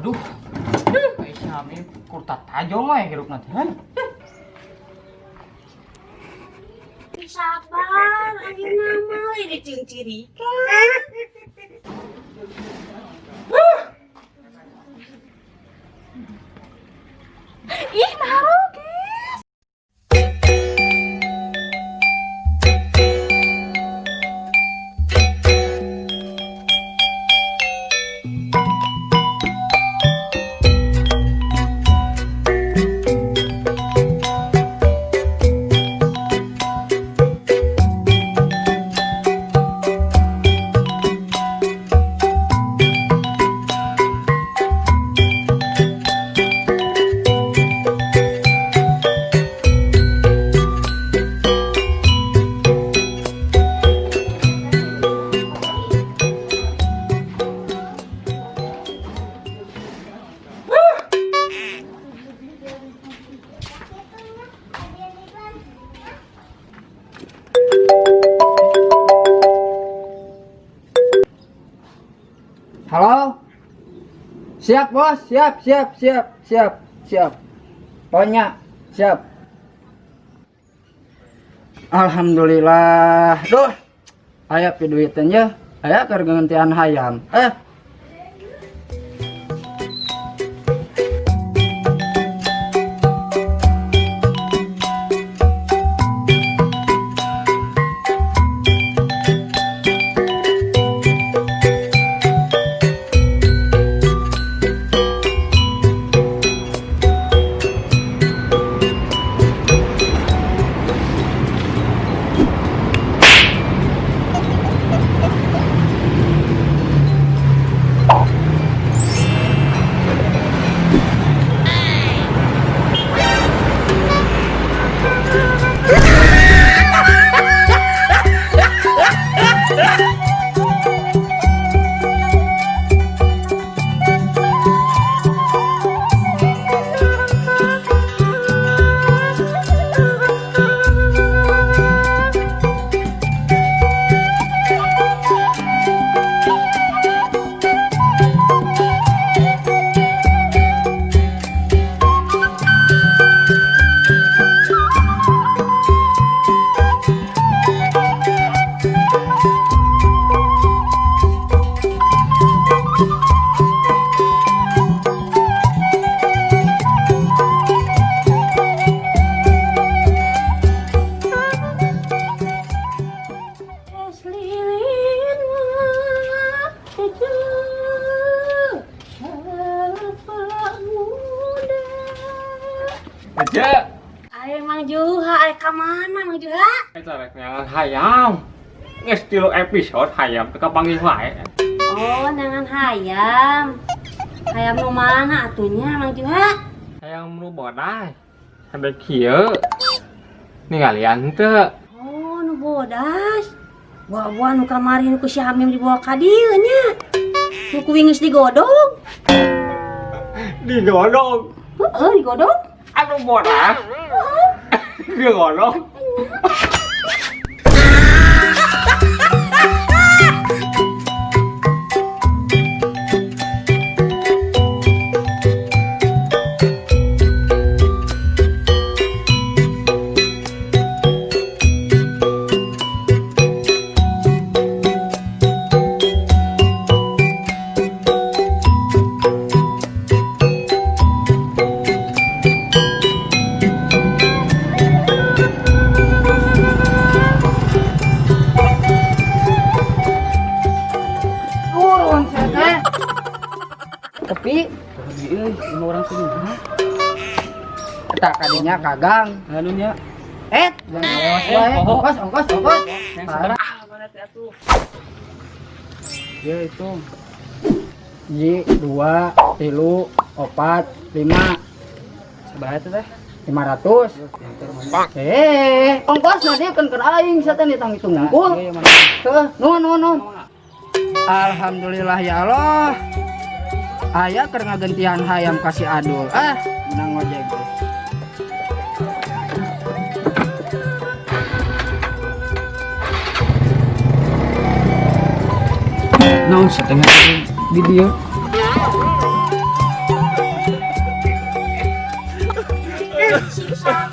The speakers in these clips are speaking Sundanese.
Aduh. Ai si Hamim kurta tajong we hirup nanti. Sabar, ayeuna mah lagi cingcirikan. Ih, narogis. Halo? Siap, Bos. Siap, siap, siap, siap, siap. Pokoknya siap. Alhamdulillah. Duh. Aya piduiteun ye. Aya keur gantian hayam. Es lilin mah kecil, bapak muda. Aja. Ayo Mang Juha, ayo ka mana Mang Juha? Eta rek neangan hayam. Geus 3 episode hayam teu kapanggih wae. Oh, neangan hayam. Hayam nu mana atunya Mang Juha? Hayam nu bodas. Sampai kieu. Ningalian teu. Oh, nu bodas. Buah-buah nu kamari nu ku si Hamim dibawa ka dieu nya. Nu ku wingis digodog. Digodog. Heeh, digodog. Anu bodas. Digodog. Turun saya. Tapi Euy, lima orang sini. eta kadinya kagang. Anunya. Jangan awas wae. Ongkos, ongkos, ongkos. Yang seberapa? Mana teh atuh? Ya itu. Ji, 2, 3, 4, 5. Sabaraha teh teh? 500. Ongkos nanti kan keur aing sia teh ditang-hitung unggul. Iya, mana? Heuh, nuhun, nuhun, nuhun. Alhamdulillah ya Allah. Aya keur ngagentian hayam kasih adul. Ah, menang ojek teh. Naon setengah di dieu?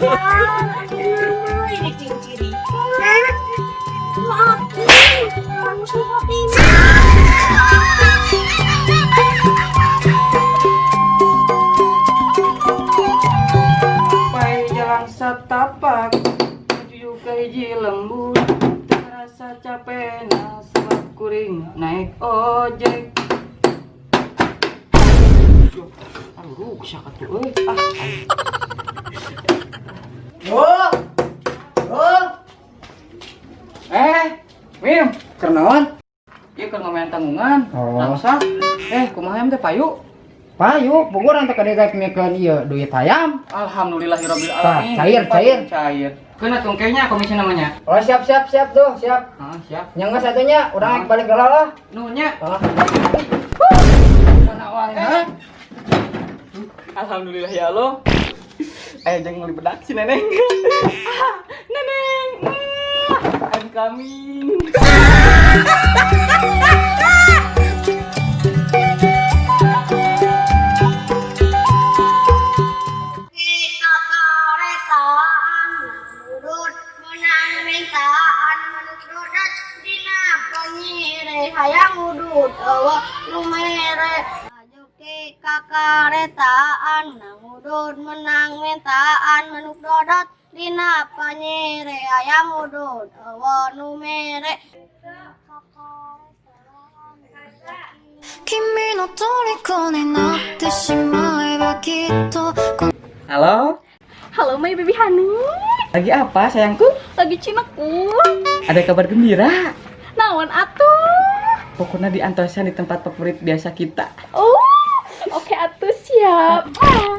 Ini cincin. Maaf, kamu semua. Sampai jalan setapak menuju ke hiji lembur, terasa capek sebab kuring naik ojek. Aduh, rusak atuh euy. Ah, Oh. Oh. eh, Mim, Keur naon? ieu keur ngomean tanggungan. Oh. Laksa. Eh, kumaha hayam teh payu? Payu, puguh urang teh kadek mikeun ieu duit hayam. Alhamdulillahirabbil Tah, alamin. cair, cair. Cair. Kena tungkainya komisi namanya. Oh, siap siap siap tuh, siap. Ah, siap. Yang geus satunya urang balik heula lah. Nuhnya. Ah. Mana wae, ha? Alhamdulillah ya Allah. Ayo jangan beli bedak si Neneng. Ah, Neneng. I'm coming. Kakaretaan menurut menang mintaan menurut dina penyire hayang udut eueuh nu mere ajuki kakaretaan nangudut menang mintaan manuk dodot dina panyere hayang udut eueuh nu mere. 君の虜になってしまえばきっとこ Halo, Halo my baby Hanu, lagi apa sayangku? Lagi cinaku. Ada kabar gembira. Naon atuh? Pokoknya di antosan di tempat favorit biasa kita. Oh, oke atuh siap. Ah.